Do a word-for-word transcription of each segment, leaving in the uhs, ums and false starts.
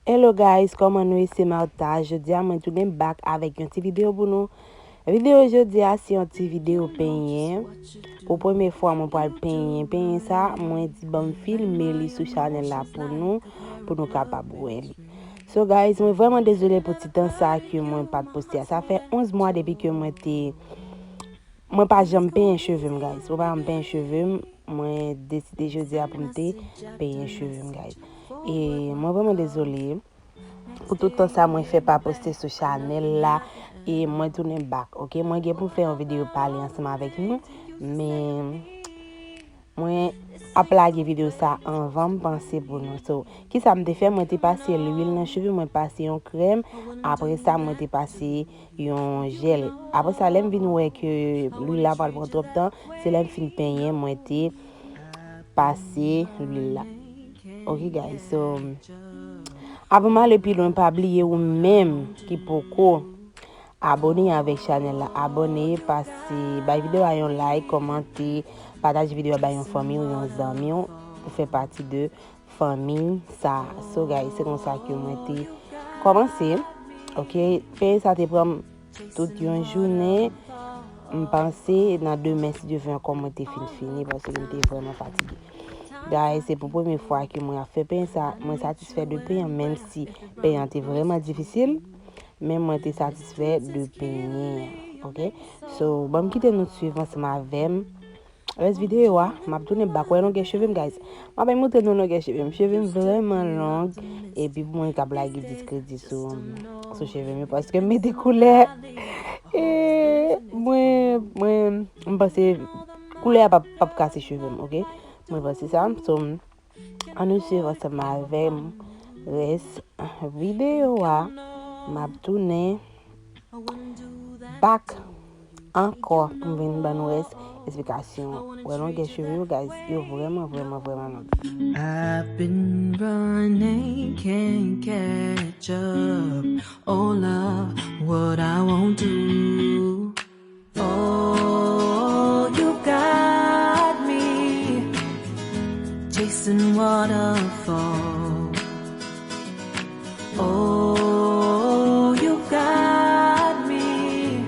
Hello guys, kòman nou ye? Se Martha. Jodi a mwen tounen back avèk yon ti videyo pou nou. Videyo jodi a se yon ti videyo penyen. Pou premye fwa mwen pral penyen. Penyen sa, mwen di ban m filme li sou chanèl la pou nou, pou nou kapab wè li. So guys, mwen vrèman dezole pou ti tan sa ke mwen pa t poste a. Sa fè onz mwa depi ke mwen te, mwen pa janm penyen cheve m, guys. Mwen pa janm penyen cheve m. Mwen deside jodi a pou m te penyen cheve m, guys. E mwen vrèman dezole pou tout tan sa mwen fè pa poste sou chanèl la. E mwen tounen back, ok? Mwen gen pou m fè yon videyo pale ansanm avèk nou, men mwen ap lage videyo sa anvan m panse pou nou. So, kisa m te fè? Mwen te pase lwil nan cheve, mwen pase yon krèm. Apre sa, mwen te pase yon jèl. Apre sa, lè m vin wè ke lwil la pral pran twòp tan, se lè m fin penyen, mwen te pase lwil la. Ok, guys, so, avan m ale pi lwen, pa bliye ou menm ki poko abone avèk chanèl la, abone, pase, bay videyo a yon like, kòmante, pataje videyo a bay yon fanmi w, yon zanmi w, pou fè pati de fanmi sa. So, guys, se konsa ke mwen te kòmanse. Ok, penyen sa te pran m tout yon jounen. M panse nan demen, si Dye vle ankò, mwen te fin fini, paske m te vrèman fatige. Guys, se pou premye fwa ke mwen ap fè penyen sa. Mwen satisfè de penyen, menm si penyen an te vrèman difisil, men mwen te satisfè de penyen an, ok? So, ban m kite nou swiv ansanm avè m. Rès videyo a, m ap tounen back wè longè cheve m, guys. M ap montre nou longè cheve m. Cheve m vrèman long. Epi pou mwen k ap lage diskredi sou, sou cheve m yo, paske m mete koulè. E mwen, mwen, m panse koulè a p ap, p ap kase cheve m, ok? Mwen panse sa. So, ann swiv ansanm avè m rès videyo a. M ap tounen back ankò pou m vin ban nou rès esplikasyon. Wè longè cheve yo, guys, yo vrèman, vrèman, vrèman long. I've been running, can't catch up. Oh love, what I won't do. Oh, you got me chasing waterfalls. Oh, you got me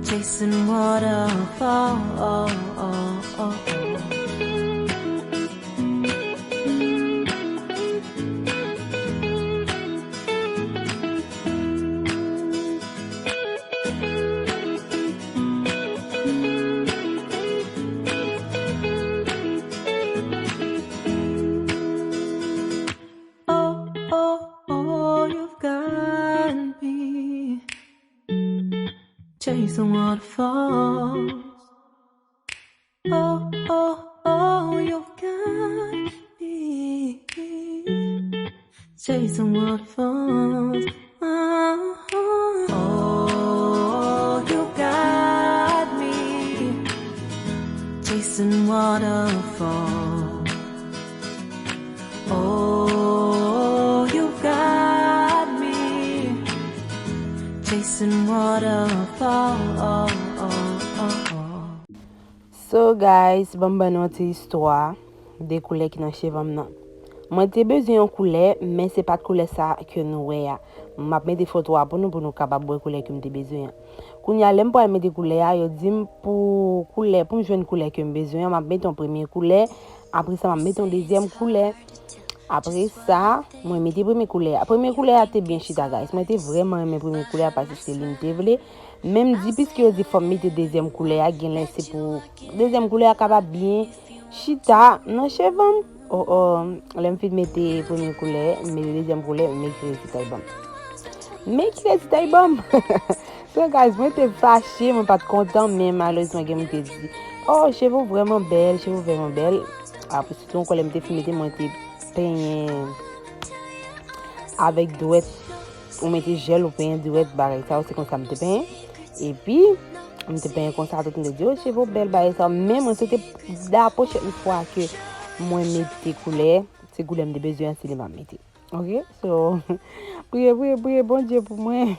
chasing waterfalls. Oh, oh, oh, you've got me chasing waterfalls. Oh, oh, oh, you've got me chasing waterfalls. Oh, oh, you got me chasing waterfalls. Oh, you got me chasing waterfalls. So guys, ban m ban nou yon ti istwa de koulè ki nan cheve m nan. Mwen te bezwen yon koulè, men se pa t koulè sa ke nou wè a. M ap mete foto a pou nou, pou nou kapab wè koulè ke m te bezwen an. Kounye a, lè m pral mete koulè a, yo di m pou koulè, pou m jwenn koulè ke m bezwen an, m ap mete yon premye koulè, apre sa, m ap mete yon dezyèm koulè. Apre sa, mwen mete premye koulè a. Premye koulè a te byen chita, guys. Mwen te vrèman renmen premye koulè a, paske se li m te vle. Men m di, piske yo di fò m mete dezyèm koulè a, genlè se pou dezyèm koulè a kapab byen chita nan cheve m. Oh, oh, lè m fin mete premye koulè, m mete dezyèm koulè, men ki rezilta l ban m. Men ki rezilta l ban m. So, guys, mwen te fache, mwen pa t kontan, men malerezman, gen moun te di, oh, cheve w vrèman bèl, cheve w vrèman bèl. Apre, sitou ankò, lè m te fin mete, mwen te penyen avèk dwèt, ou mete jèl, ou penyen dwèt, bagay sa yo, se konsa m te penyen. Epi, m te penyen konsa, tout moun te di, oh, cheve w bèl, bagay sa yo. Men mwen, se te la pwochèn fwa ke mwen mete koulè, se koulè m te bezwen an, se li m ap mete. Ok? So, priye, priye, priye Bondye pou mwen,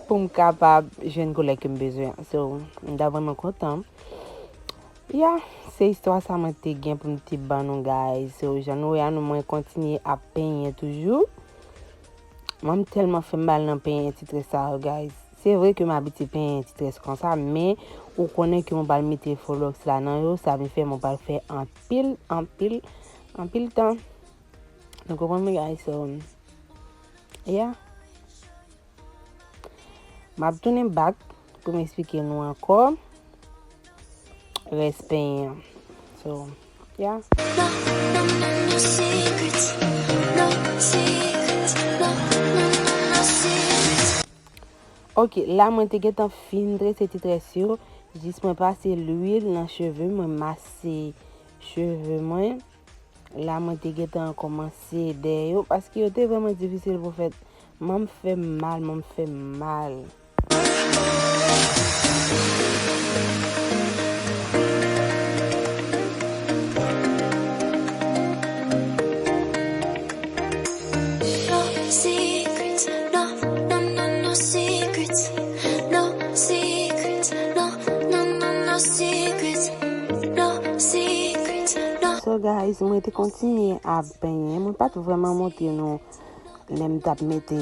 pou m kapab jwenn koulè ke m bezwen an. So, m ta vrèman kontan. Ya, se istwa sa mwen te gen pou m te ban nou, guys. So, jan nou wè a, nou, mwen kontinye ap penyen toujou. Mwen m tèlman fè m mal nan penyen ti très sa yo, guys. Se vre ke m abitye penyen ti très konsa, men ou konnen ke mwen pral mete fo lòks la nan yo, sa vin fè mwen pral fè anpil, anpil, anpil tan. Nou konprann mwen, guys? So, yeah. M ap tounen back pou m eksplike nou ankò rès penyen an. So, yeah. No, no, no, no secrets. No secrets. No, no, no, no secrets. Ok, la mwen te gentan fin trese ti très yo. Jis mwen pase lwil nan cheve mwen, mase cheve mwen. La mwen te gentan kòmanse dèyè yo, paske yo te vrèman difisil pou fèt. Manm fè m mal, manm fè m mal. No secrets, no, no, no, no secrets. No secrets, no, no, no, no secrets. No secrets, no. So guys, mwen te kontinye ap penyen. Mwen pa t vrèman montre nou lè m t ap mete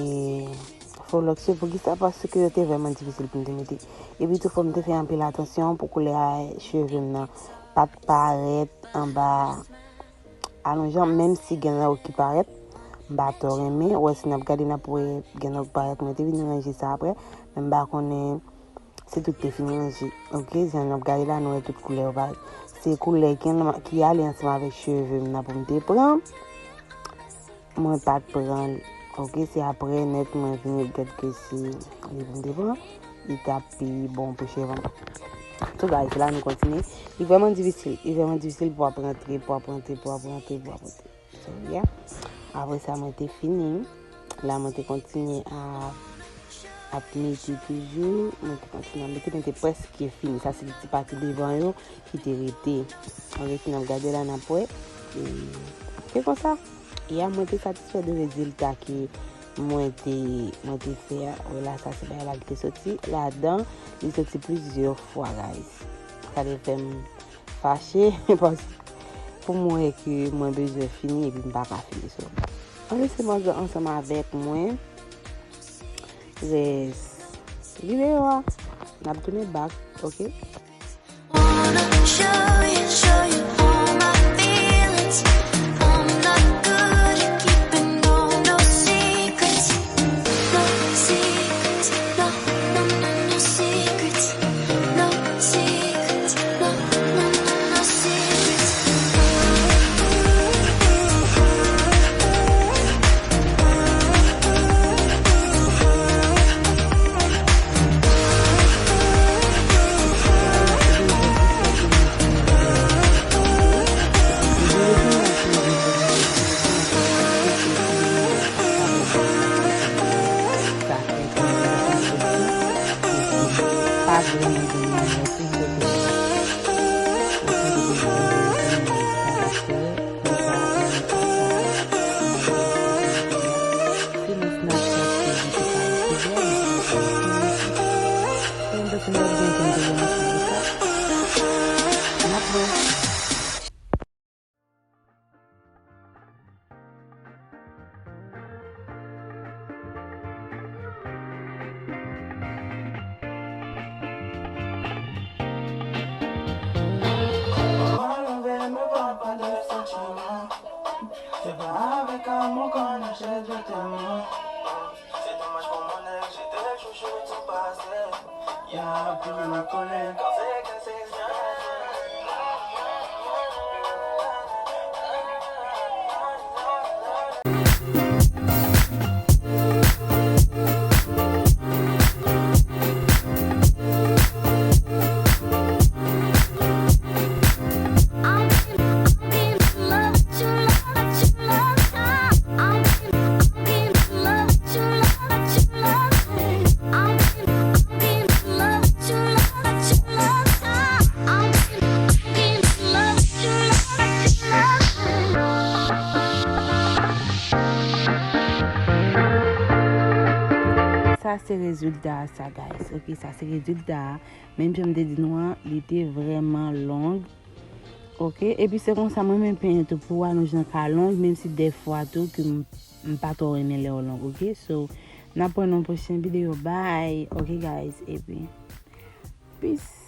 fo lòks yo. Poukisa? Paske yo te vrèman difisil pou m te mete. Epi tou, fò m te fè anpil atansyon pou koulè cheve m nan pa t parèt anba alonjan, menm si gen nan yo ki parèt, m pa twò renmen. Ou wè, si n ap gade, n ap wè gen nan yo ki parèt. Mwen te vin ranje sa apre, men m pa konnen si tout te fin ranje. Ok, jan n ap gade la, nou wè tout koulè yo parèt. Se koulè ki, ki ale ansanm avèk cheve m nan pou m te pran. Mwen pa t pran l. Ok, se apre nèt mwen vin gad ke se li pou m te pran. Li t ap pi bon pou cheve m. So guys, la nou kontinye. Li vrèman difisil. Li vrèman difisil pou w ap rantre, pou w ap rantre, pou w ap rantre, pou w ap rantre. So, yeah. Apre sa, mwen te fini. La, mwen te kontinye a, ap mete toujou. Mwen te kontinye ap mete, mwen te prèske fini. Sa, se ti pati devan yo ki te rete. Ok, si n ap gade la, n ap wè. E, se konsa. Ya, mwen te satisfè de rezilta ke mwen te, mwen te fè a. Wè la, sa se bagay la ki te soti ladan. Li soti plizyè fwa, guys. Sa te fè m fache, paske pou m wè ke mwen bezwen fini epi m pa ka fini. So, ann lese manzè ansanm avèk mwen. Rès videyo a, n ap tounen back, ok? Wanna show you, show you all my feelings. I'm not good at keeping no, no secrets. No secrets, no, no, no, no secrets. No secrets, no, no, no, no secrets. Se pa avèk amou k ann achte de tèlman. Se domaj pou moun nèg jete chouchou tou pase. Ya ap tounen nan kole. Sa se rezilta a sa, guys. Ok, sa se rezilta a. Menm jan m te di nou an, li te vrèman long. Ok, epi se konsa mwen menm penyen tou pou alonj lan ka long, menm si dèfwa tou ke m, m pa twò renmen lè yo long, ok? So, n ap wè nan pwochen videyo, bye, ok guys, epi peace.